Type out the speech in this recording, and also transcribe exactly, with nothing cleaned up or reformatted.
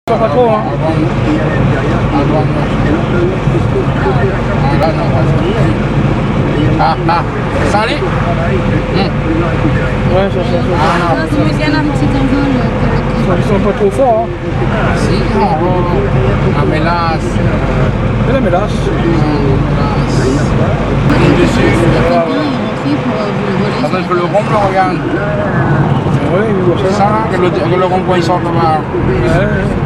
Sa pa tro, in. Avan, avan. Voilà, non, pas. Ah, ah. Sa alé ? Hmm. Ouais, sa, sa, sa. Ah, non. Non, sé moiyin, in ti tanzol, euh, ke, ke... Ils sont pas trop forts, hein. Si, non, non, non. La mélasse. Sé la mélasse. Hmm, mélasse. Desi. Voilà, voilà. Sa, sé pou le rom, la, regard. Ouais, i voi sa. Sé sa, ke le, ke le rom, kan i sort laba. Ouais.